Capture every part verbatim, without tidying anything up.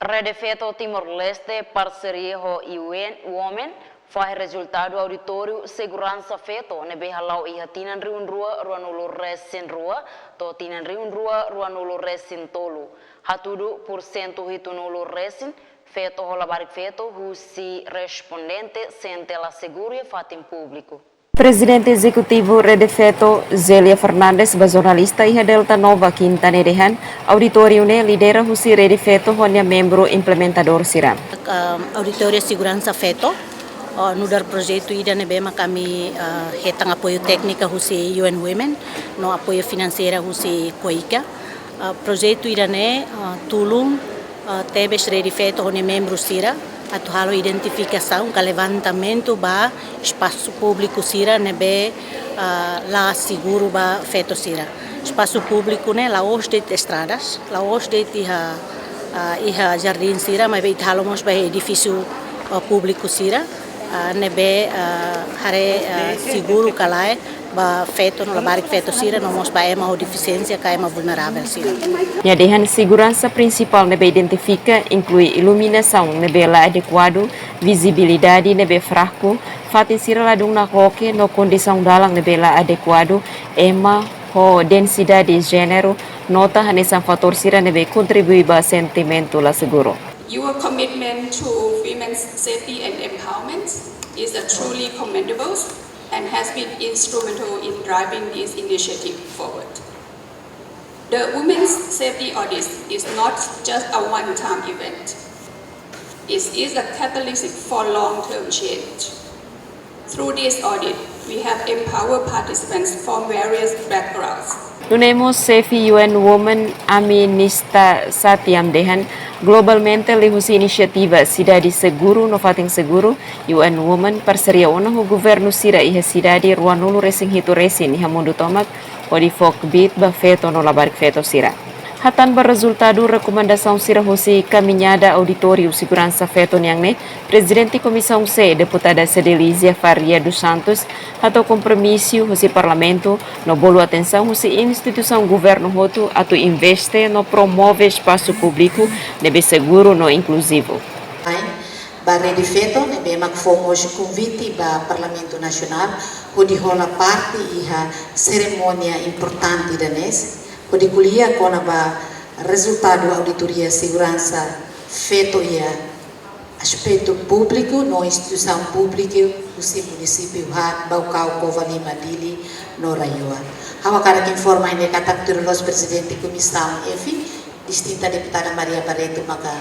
Rede Feto Timor-Leste, parseria ho U N Women, fahe rezultadu auditóriu seguransa feto ne'ebé hala'o iha tinan rihun rua ruanulu-resin-rua to'o tinan rihun rua ruanulu-resin-tolu. Hatudu pursentu hitunulu-resin feto ho labarik feto husi respondente sente la seguru iha fatin públiku. Prezidente Ezekutivu Rede Feto, Zélia Fernandes, ba jornalista iha Delta Nova, Kinta ne'e dehan, auditóriu ne'e lidera husi Rede Feto ho nia membru implementadór sira. Ah, auditóriu seguransa feto, ah, nu'udar projetu ida ne'ebé mak ami, ah, hetan apoiu téknika husi U N Women, no apoiu finanseira husi KOICA. Ah, projetu ida-ne'e, ah, tulun, ah, tebes Rede Feto ho nia membru sira atu halo identifikasaun ka levantamentu ba espasu públiku sira ne'ebé, ah, la seguru ba feto sira. Espasu públiku ne'e la'ós de'it estradas, la'ós de'it iha, ah, iha jardín sira, maibé ita halo mós ba edifísiu, ah, públiku sira, ah, ne'ebé, ah, haree, ah, seguru ka lae ba feto no labarik feto sira no mós ba ema ho defisiénsia ka ema vulneravel sira. Nia dehan seguransa prinsipál ne'ebé identifika inklui iluminasaun ne'ebé la adekuadu, vizibilidade ne'ebé fraku, fatin sira ladún nakloke no kondisaun dalan ne'ebé la adekuadu, ema ho densidade jéneru, nota hanesan fatór sira ne'ebé kontribui ba sentimentu la seguru. Your commitment to women's safety and empowerment is a truly commendable and has been instrumental in driving this initiative forward. The Women's Safety Audit is not just a one-time event. It is a catalyst for long-term change. Through this audit, we have empowered participants from various backgrounds. Nune'e mós xefe U N Women, Ami Nista Satyam dehan, globalmente liuhusi inisiativa Sidade Seguru no Fatin Seguru, U N Women parseria ona ho governu sira iha sidade ruanulu-resin-hitu resin iha mundu tomak, hodi fó kbiit ba feto no labarik feto sira. Hatán ba rezultadu rekomendasaun sira husi kamiñada auditóriu seguransa feto nian ne'e, Prezidente Komisaun C, Deputada Cedelizia Faria dos Santos, hato'o kompromisu husi Parlamentu no bolu atensaun husi instituisaun governu hotu atu investe no promove espasu públiku ne'ebé seguru no inkluzivu. Ba Rede Feto ne'ebé mak fó mós konvite ba Parlamentu Nasionál hodi hola parte iha serimónia importante ida-ne'e, hodi ko'alia kona-ba rezultadu auditoria seguransa feto iha aspetu públiku no instituisaun públiku husi munisípiu haat, Baucau, Covalima, Dili no RAEOA. Ha'u hakarak informa ha'u-nia katak tuir loos Prezidente Komisaun F, distinta Deputada Maria Barreto maka,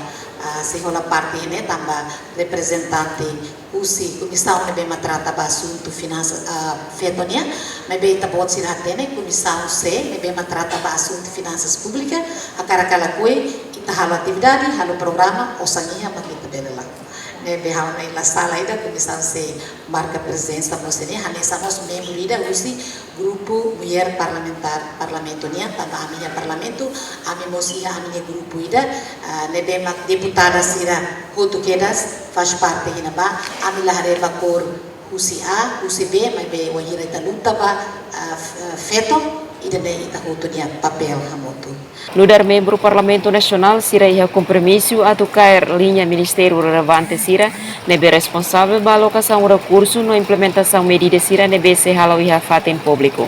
ah, sei hola parte ne'e tanba reprezentante husi komisaun ne'ebé mak trata ba asuntu finansa, ah, feto nian, maibé ita-boot sira hatene Komisaun C ne'ebé mak trata ba asuntu finansas públikas, hakarak ka lakohi ita halo atividade, halo programa, osan iha mak ita bele lakon. Ne'ebé ha'u hanoin la sala ida Komisaun C marka prezensa mós iha ne'e, hanesan mós membru ida husi grupu mulher parlamentár Parlamentu nian, tanba ami iha Parlamentu, ami mós iha ami-nia grupu ida, ah, ne'ebé mak deputada sira hotu kedas faz parte iha ne'ebá, ami la haree ba kór husi A, husi B, maibé wainhira ita luta ba, ah, f-, ah, feto, ida-ne'e ita hotu nia papél hamutuk. Nu'udar membru Parlamentu Nasionál, sira iha kompromisu atu kaer liña ministériu relevante sira ne'ebé responsavel ba alokasaun rekursu no implementasaun medida sira ne'ebé sei hala'o iha fatin públiku.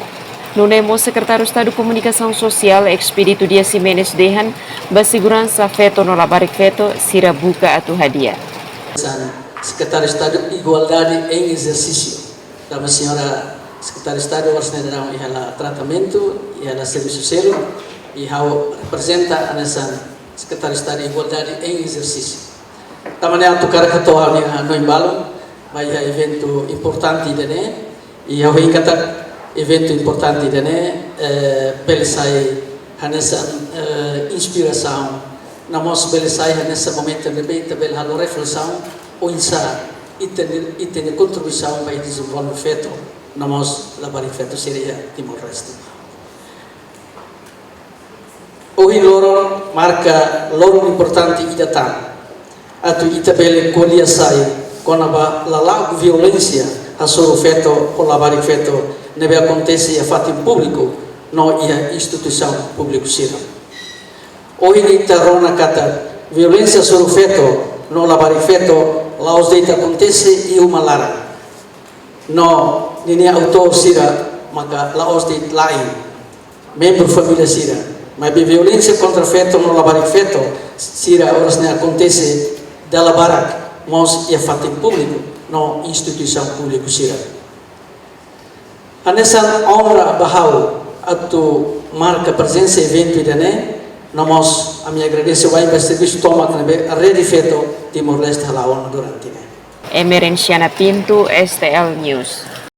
Nune'e mós Sekretáriu Estadu Komunikasaun Sosiál, Expedito Dias Ximenes dehan, ba seguransa feto no labarik feto, sira buka atu hadi'a. Sekretáriu Estadu Igualdade em Exercício. Tanba señora Sekretáriu Estadu oras ne'e daudaun iha la tratamentu, iha la servisu seluk, i ha'u reprezenta hanesan Sekretáriu Estadu Igualdade em Exercício. Tanba ne'e atu hakarak hato'o ha'u-nia hanoin balun ba iha eventu importante ida-ne'e, i ha'u hein katak eventu importante ida-ne'e, eh, bele sai hanesan, eh, inspirasaun, no mós bele sai hanesan momentu ne'ebé ita bele halo reflesaun, oinsá ita-nia, ita-nia kontribuisaun ba dezenvolve feto, no mós labarik feto sira iha Timor-Leste. Ohin loron marka loron importante ida tan, atu ita bele ko'alia sai kona-ba lala'ok violénsia hasoru feto ho labarik feto ne'ebé akontese iha fatin públiku no iha instituisaun públiku sira. Ohin ita rona katak Violénsia hasoru feto no labarik feto la'ós de'it akontese iha uma laran. No ninia autór sira maka la'ós de'it la'en membru família sira. Maibé violénsia kontra feto no labarik feto sira oras ne'e akontese dala barak mós iha fatin públiku no instituisaun públiku sira. Hanesan onra ba ha'u atu marka prezensa eventu ida-ne'e, no mós ami agradese wa'in ba servisu tomak ne'ebé Rede Feto Timor-Leste hala'o ona durante ne'e. Emerenciana Pinto, S T L News.